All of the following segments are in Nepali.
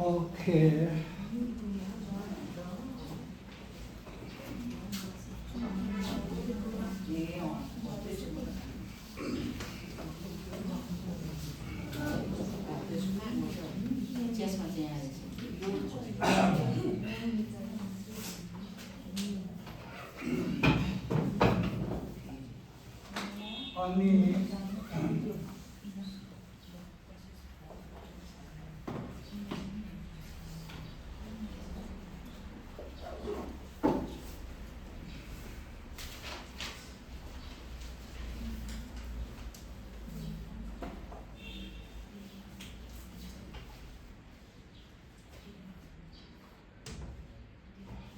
Okay.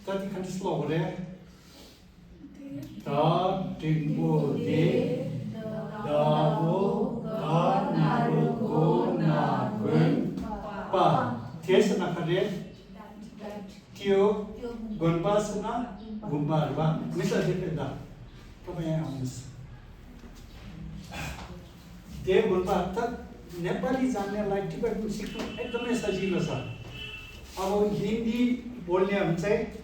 Tadi kan slow deh. Da tinggu de da wo da naru go na gun pa. Tiasa nak ada tio gun pa sana gumbar ba. Misal dia dah. Apa yang amus? Dia gun pa tak Nepali जानने लायक टिबेट सिक्नु एकदमै सजिलो छ। अब हिंदी बोल्ने हम चाहिँ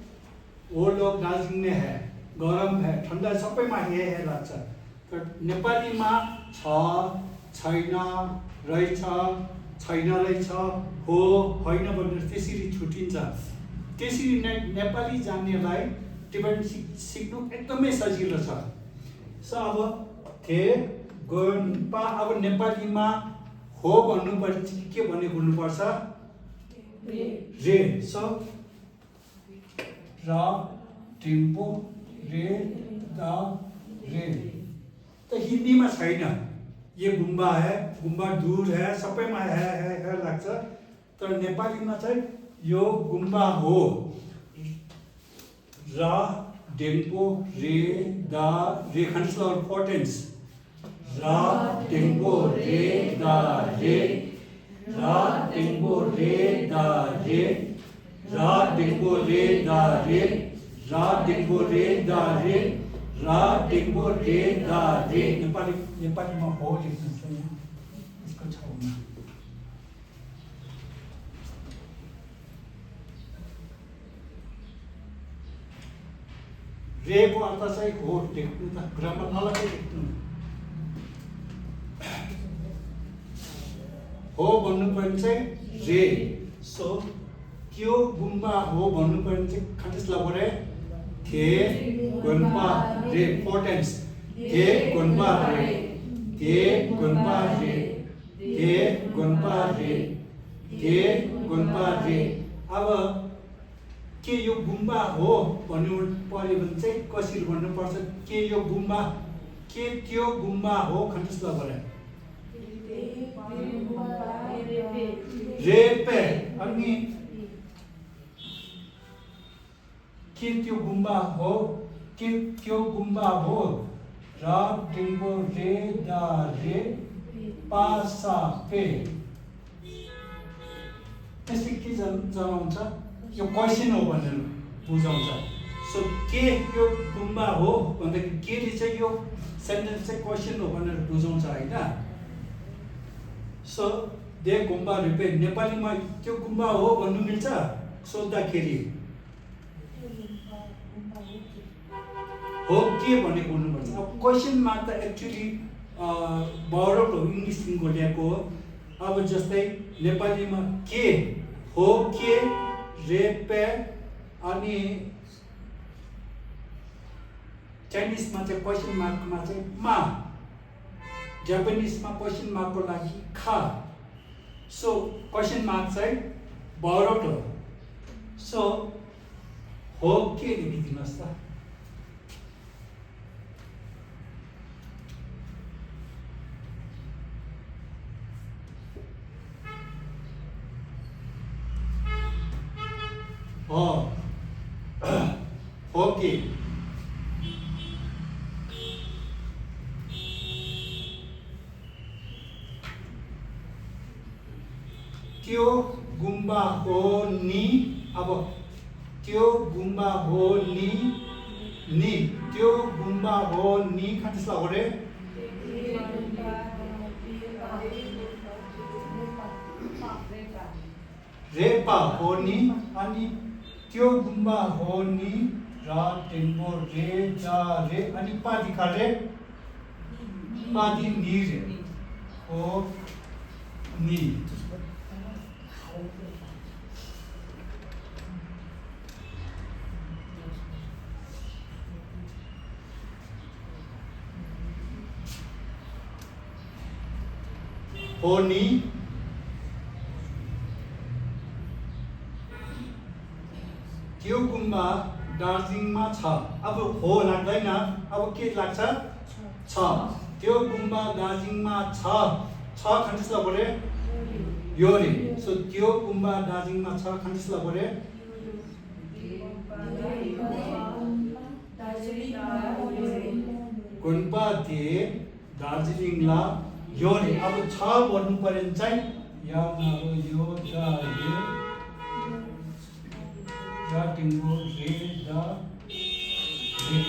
वो लोग दार्जिलिङ में है, गरम है, ठंडा सबै में है लाग्छ। तर नेपाली में छ, छैन, रहेछ, छैन रहेछ, हो, होइन भनेर त्यसरी छुटिन्छ। त्यसरी नेपाली जान्नेलाई टिबेट सिक्नु एकदमै सजिलो छ। सो अब थे गन पा अब नेपाली में हो भन्नु पर्छ के भन्ने बोल्नुपर्छ रे। सो रा टिम्पो रे दा रे। तो हिंदी में छैन, ये गुम्बा है, गुम्बा दूर है, सबै में है लाग्छ। तर नेपाली में चाहिँ यो गुम्बा हो। रा टिम्पो रे दा रे खण्डस और पोटेन्स रा टिम्पो रे दा रे, रा टिम्पो रे दा रे, रा टिम्पो रे दा रे, रा टिम्पो रे दा रे, रा टिम्पो रे दा रे। नेपाली में हो लेख्नु छ यसको छाउमा। रे को अर्थ चाहिँ हो लेख्नु त ग्रामर अलग्गै लेख्नु। हो भन्नु पर्ने चाहिँ रे। सो त्यो गुम्बा हो भन्नु पर्ने चाहिँ खण्डस लगरे थे गुम्बा रे पोटेन्स थे गुम्बा रे, थे गुम्बा रे, थे गुम्बा रे, थे गुम्बा रे। अब के यो गुम्बा हो भन्नु पर्यो भने चाहिँ कसरी भन्नु पर्छ? के यो गुम्बा, के त्यो गुम्बा हो खण्डस लगरे रे पे। अनि के त्यो गुम्बा हो, के त्यो गुम्बा हो। रा टिम्बो रे दा रे पासा पे। त्यसले के जनाउँछ? यो क्वेसन हो भनेर बुझाउँछ। सो के यो गुम्बा हो भन्दाखेरि केले चाहिँ यो सेन्टेन्स चाहिँ क्वेसन हो भनेर बुझाउँछ हैन। सो दे गुम्बा रुपे नेपालीमा त्यो गुम्बा हो भन्नु मिल्छ सोध्दाखेरि? हो के भन्ने बोल्नुपर्छ। अब क्वेसन मार्क त एक्चुअली बरौट हो, इङ्ग्लिसदेखिको ल्याएको हो। अब जस्तै नेपालीमा के हो, के रे पे। अनि चाइनिजमा चाहिँ क्वेसन मार्कमा चाहिँ मा, जापानिजमा क्वेसन मार्कको लागि खा। सो क्वेसन मार्क चाहिँ बरौट हो। सो हो के लेखिदिनुहोस् त। ओके त्यो गुम्बा हो नि। अब त्यो गुम्बा हो नि त्यो गुम्बा हो नि खण्डस लगरे रेपा हो नि अनि त्यो गुम्बा हो नि रा टेम्पो रे जा रे अनि पादी खाले पादी नि रे हो नि हो नि त्यो गुम्बा दार्जिलिङमा छ अब हो लाग्दैन अब के लाग्छ छ त्यो गुम्बा दार्जिलिङमा छ छ खण्डिस लगोरे यो रे सो त्यो गुम्बा दार्जिलिङमा छ खण्डिस लगोरे गुम्बा दे दार्जिलिङला यो रे अब छ भन्नु पर्यो चाहिँ या यो दा रे या टिम्बो रे दा रे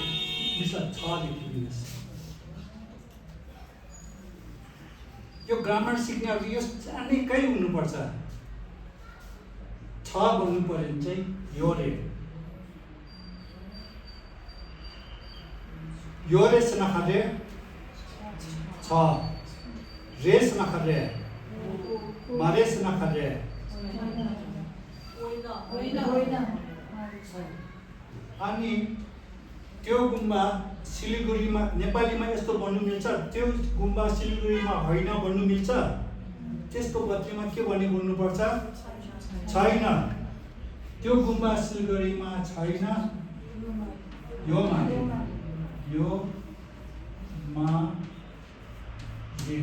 यसलाई छ लेखिदिनुहोस् यो ग्रामर सिक्नेहरू यो जानेकै हुनुपर्छ छ भन्नु पर्यो भने चाहिँ यो रे यो रे सनाखाले छ रे सनाखाले मारे सनाखाले अनि त्यो गुम्बा सिलिगुडीमा नेपालीमा यस्तो भन्नु मिल्छ त्यो गुम्बा सिलिगुडीमा होइन भन्नु मिल्छ त्यसको बदलीमा के भन्ने भन्नुपर्छ छैन त्यो गुम्बा सिलिगुडीमा छैन यो माने यो मा जे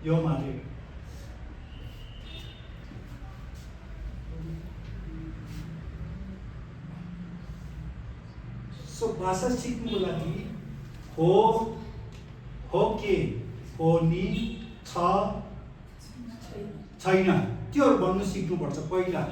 यो मारे सो भाषा सिक्नुको लागि हो के हो नि छ छैन त्योहरू भन्नु सिक्नुपर्छ पहिला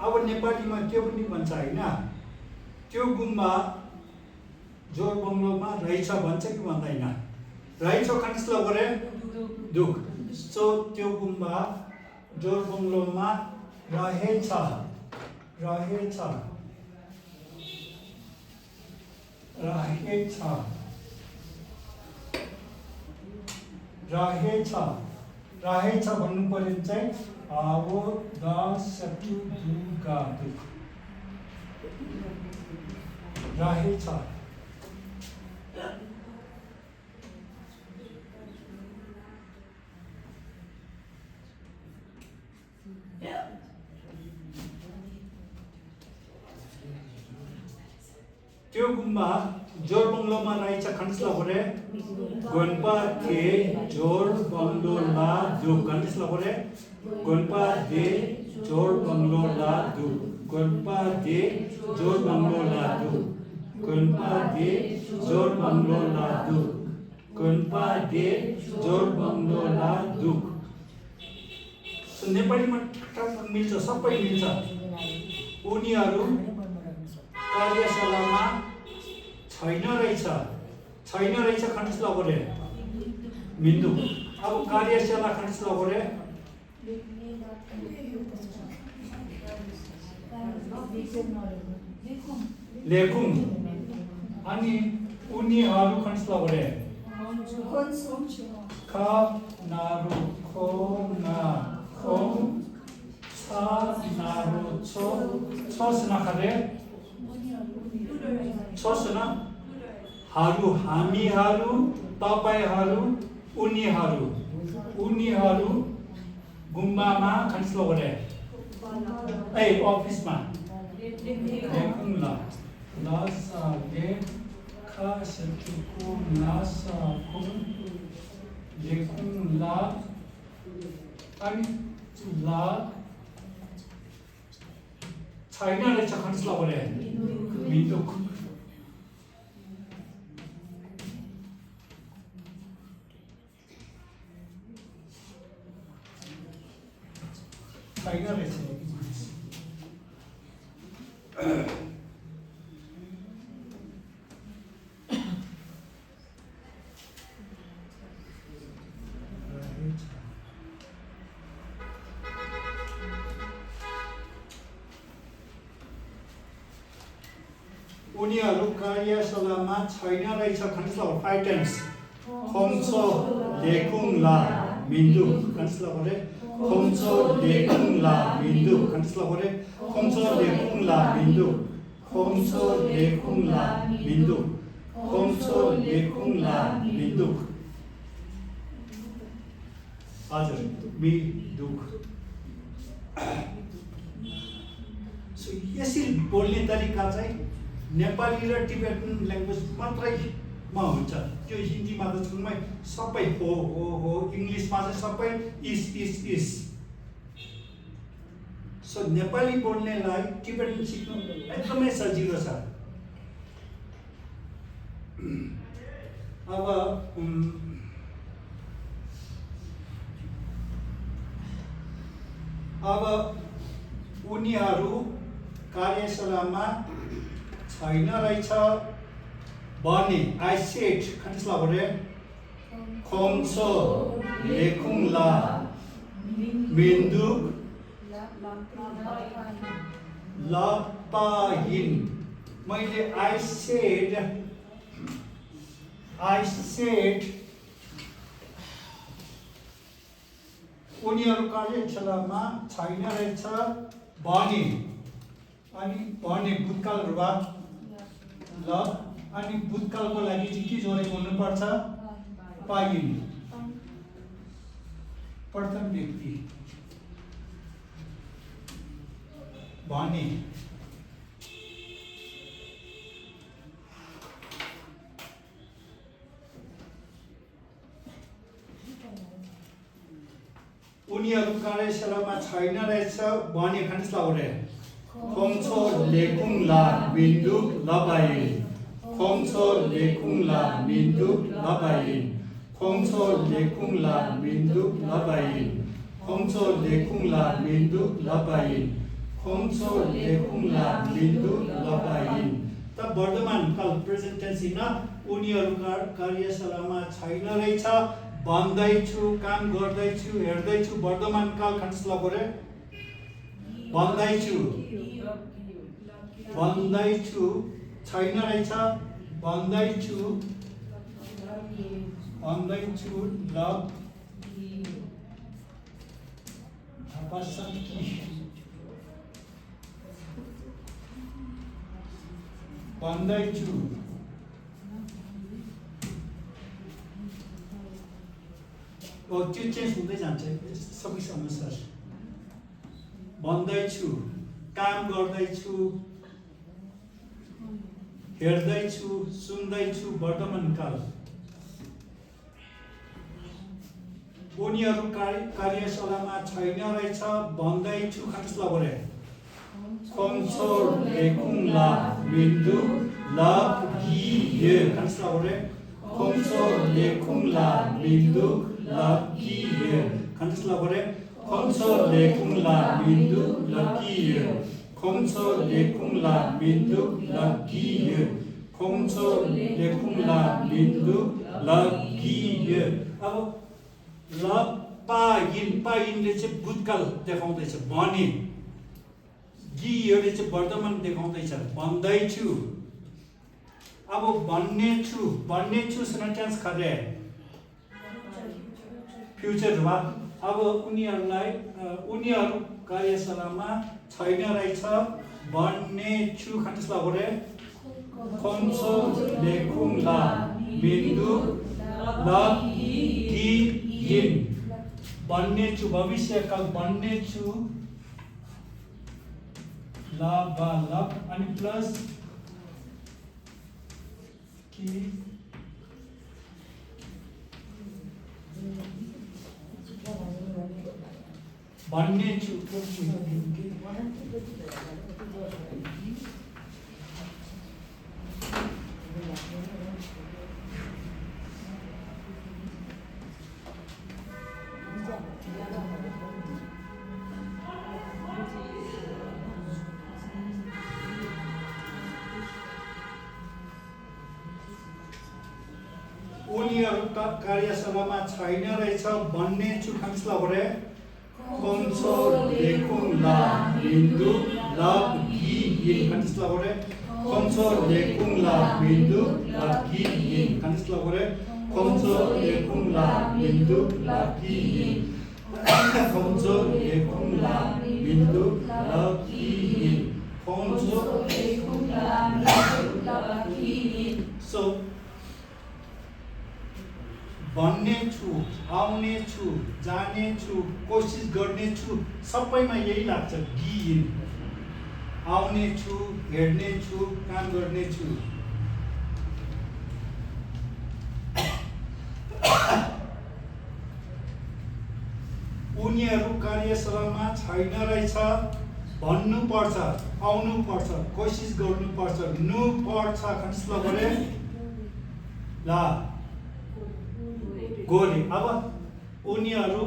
अब नेपालीमा के पनि भन्छ होइन त्यो गुम्बा जोरबङ्गलोमा रहेछ भन्छ कि भन्दैन रहेछ खण्डिस लगोरे दुख सो त्यो गुम्बा जोरबङ्गलोमा रहेछ रहेछ रहेछ रहेछ रहेछ भन्नु पर्यो चाहिँ आवो द सटु दुगा दुख रहेछ त्यो गुम्बा जोरबङ्गलोमा रहेछ खण्डिस लगोरे गोन्पा के जोरबङ्गलोला दुख खण्डिस लगोरे गोन्पा दे जोरबङ्गलोला दुख गोन्पा दे जोरबङ्गलोला दुख गोन्पा दे जोरबङ्गलोला दुख गोन्पा दे जोरबङ्गलोला दुख सो नेपालीमा ठ्याक्क मिल्छ सबै मिल्छ उनीहरू कार्यशालामा छैन रहेछ खण्डिस लगोरे मिन्दु अब कार्यशाला खण्डिस लगोरे लेखुङ अनि उनीहरू खण्डिस लगोरे ख नारु खो ना खोङ छ नारु छो छ सनाखाले छोसना हारू हामीहरू तपाईहरू उनीहरू गुम्बामा खण्डिस लगोरे ए अफिसमा लेखुङ ल सा ले खा सचुको ना सा खुङ लेखुङ ल अनि ला छैन रहेछ खण्डस लगाउने मिन्दुक छैन रहेछ उनीहरू कार्यशालामा छैन रहेछ खण्डस लगाउने 5 टाइम्स खोम्सो लेकुङ ला मिन्दु खण्डस लगाउने खोम्सो लेकुङ ला मिन्दु खण्डस लगाउने खोम्सो लेकुङ ला मिन्दु खोम्सो लेकुङ ला मिन्दु खोम्सो लेकुङ ला मिन्दु हजुर मिन्दुक सो यसरी बोल्ने तरिका चाहिँ नेपाली र टिबेटन ल्याङ्ग्वेज मात्रैमा हुन्छ त्यो हिन्दीमा त छुम्मै सबै हो इङ्ग्लिसमा चाहिँ सबै इस सो नेपाली बोल्नेलाई टिबेटन सिक्नु एकदमै सजिलो छ अब उनीहरू कार्यशालामा छैन रहेछ भने आई सेड खण्डस लगाउने खोम्सो लेकुङ ला मिन्दुक लपाइन मैले आई सेड उनीहरू कार्यशालामा छैन रहेछ भने अनि भने भूतकाल रूपमा ल अनि भूतकालको लागि चाहिँ के जोडेको हुनुपर्छ पाइन प्रथम व्यक्ति भने उनीहरू कार्यशालामा छैन रहेछ भने खण्डस लगाउने खोम्सो लेकुङ ला मिन्दुक लबाइन खोम्सो लेकुङ ला मिन्दुक लबाइन खोम्सो लेकुङ ला मिन्दुक लबाइन खोम्सो लेकुङ ला मिन्दुक लबाइन खोम्सो लेकुङ ला मिन्दुक लबाइन त वर्तमान काल प्रेजेन्ट टेन्स इन उनीहरू कार्यशालामा छैन रहेछ भन्दैछु काम गर्दैछु हेर्दैछु वर्तमान काल खण्डस लगाउने भन्दैछु छैन रहेछ भन्दैछु ल भन्दैछु त्यो चेन्ज हुँदै जान्छ सबै अनुसार भन्दैछु काम गर्दैछु हेर्दैछु सुन्दैछु वर्तमान काल उनीहरू कार्यशालामा छैन रहेछ भन्दैछु खण्डस लगाउने खोम्सो लेकुङ ला मिन्दुक लगिए खण्डस लगाउने खोम्सो लेकुङ ला मिन्दुक लगिए खण्डस लगाउने खोम्सो लेकुङ ला मिन्दुक लगिए खोम्सो लेकुङ ला मिन्दुक लगिए खोम्सो लेकुङ ला मिन्दुक लगिए अब ल पाइनले चाहिँ भूतकाल देखाउँदैछ भने गियोले चाहिँ वर्तमान देखाउँदैछ भन्दैछु अब भन्ने छु सेन्टेन्स खरे फ्युचर वा अब उनीहरू कार्यशालामा छैन रहेछ भन्ने छु खण्डस लगाउने खोम्सो लेकुङ ला मिन्दुक लगिइन भन्ने छु भविष्यकाल भन्ने छु ला बा लप अनि प्लस कि भन्ने छु उनीहरूका कार्यशालामा छैन रहेछ भन्ने छु खान्सला भरे कमसो लेखुङ ला बिन्दु लग गी इन खान्सला भरे कमसो लेखुङ ला बिन्दु लग गी इन खान्सला भरे कमसो लेखुङ ला बिन्दु लग गी इन कमसो लेखुङ ला बिन्दु लग गी इन कमसो लेखुङ ला बिन्दु लग गी इन सो भन्ने छु आउने छु जाने छु कोसिस गर्ने छु सबैमा यही लाग्छ गिइन आउने छु हेर्ने छु काम गर्ने छु उनीहरू कार्यशालामा छैन रहेछ भन्नु पर्छ आउनु पर्छ कोसिस गर्नु पर्छ नु पर्छ खन्सला गरे ला गोले अब उनीहरू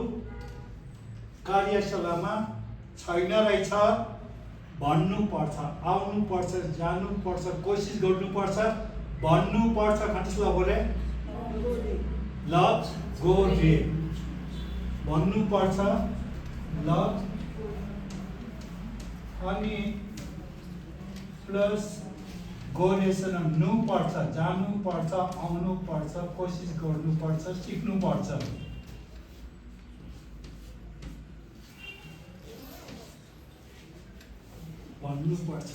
कार्यशालामा छैन रहेछ भन्नु पर्छ आउनु पर्छ जानु पर्छ कोसिस गर्नु पर्छ भन्नु पर्छ खन्सला गरे ल गोले भन्नु पर्छ ल अनि प्लस गोरेसन नु पर्छ जानु पर्छ आउनु पर्छ कोसिस गर्नु पर्छ सिक्नु पर्छ भन्नु पर्छ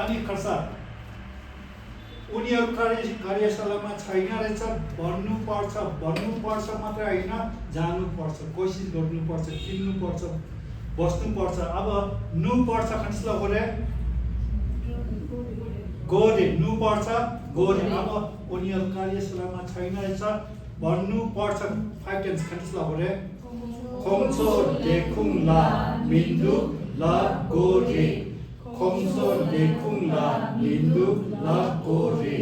अनि खर्सा उनीहरू कार्यशालामा छैन रहेछ भन्नुपर्छ मात्र होइन जानुपर्छ कोसिस गर्नुपर्छ किन्नुपर्छ बस्नुपर्छ अब नु पर्छ खन्सला गरे गोरे नु पर्छ गोरे अब उनीहरू कार्यशालामा छैन रहेछ भन्नुपर्छ 5 टेन्स खन्सला गरे खोमसो लेखुङ ला बिन्दु ल गोरे खोमसो लेखुङ ला बिन्दु ल गोरे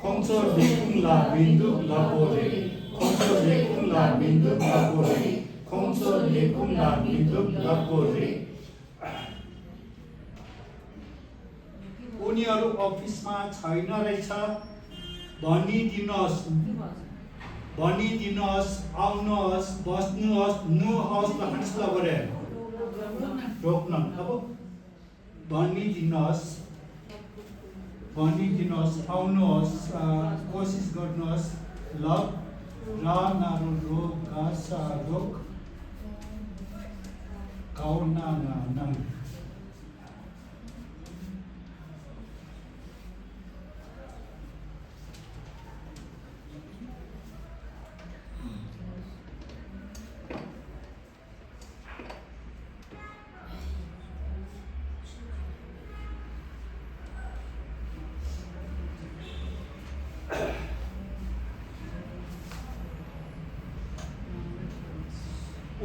खोमसो लेखुङ ला बिन्दु ल गोरे खोमसो लेखुङ ला बिन्दु ल गोरे खोमसो लेखुङ ला बिन्दु ल गोरे उनीहरू अफिसमा छैन रहेछ भनिदिनुहोस् आउनुहोस् बस्नुहोस् नुहोस् खन्सला गरे रोक्न अब भनिदिनुहोस् आउनुहोस् कोसिस गर्नुहोस् ल र नारो रोग गासा रोग गाउना नङ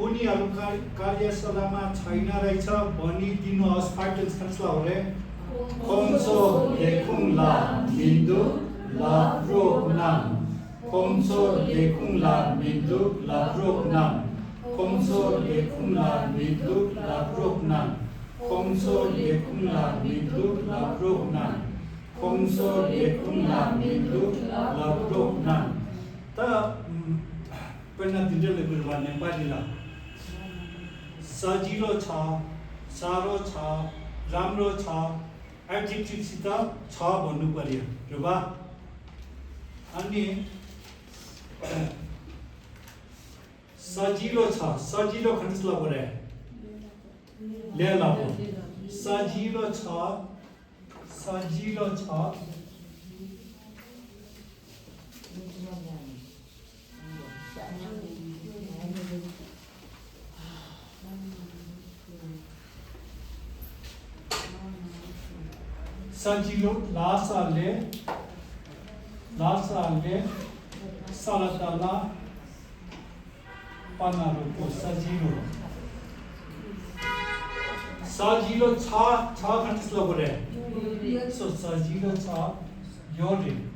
उनीहरू कार्यशालामा छैन रहेछ भनिदिनुहोस् 5 टेन्स खन्सला गरे खोमसो लेखुङ ला बिन्दु ल रोक नाम खोमसो लेखुङ ला बिन्दु ल रोक नाम खोमसो लेखुङ ला बिन्दु ल रोक नाम खोमसो लेखुङ ला बिन्दु ल रोक नाम खोमसो लेखुङ ला बिन्दु ल रोक नाम त पन्ना दिनले गुरु नेपाली ला सजिलो छ सारो छ राम्रो छ एडजेक्टिभसित छ भन्नु पर्यो र 아니 서지로 간슬라고 그래. 레라고. 서지로 차. 서지로 라살레 살라달라 파나로고 서지로 차 간슬라고 그래. So 서지로 차 요리.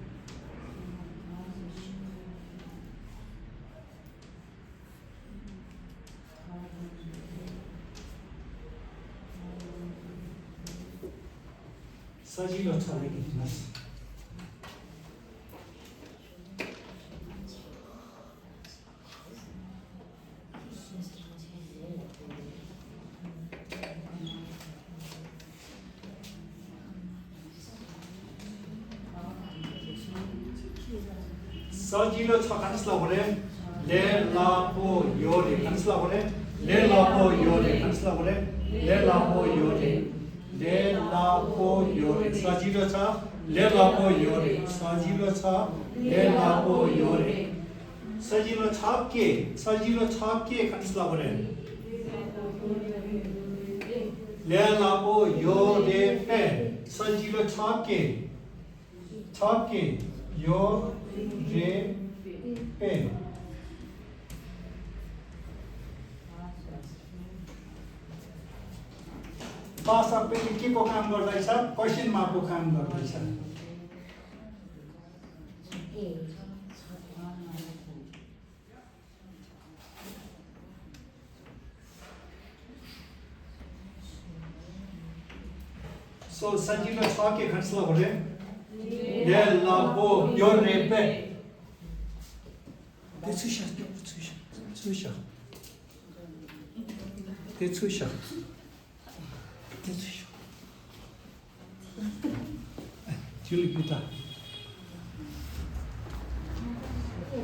서지로 차 얘기 있었어. 서지로 차 간슬라고 그래. 레라포 요리 간슬라고 그래. 레라포 요리 간슬라고 그래. 레라포 요리 서지로 차 레라포 요리 서지로 차 레라포 요리 서지로 차게 간슬라고 그래. 레라포 요리 빼 서지로 차게 요리 빼 भाषा पे के को काम गर्दैछ क्वेशन मार्कको काम गर्दैछ सो सजिलो छ के खस्ला भरे ले लाबो यो रेपे 대추샤 튤립이다.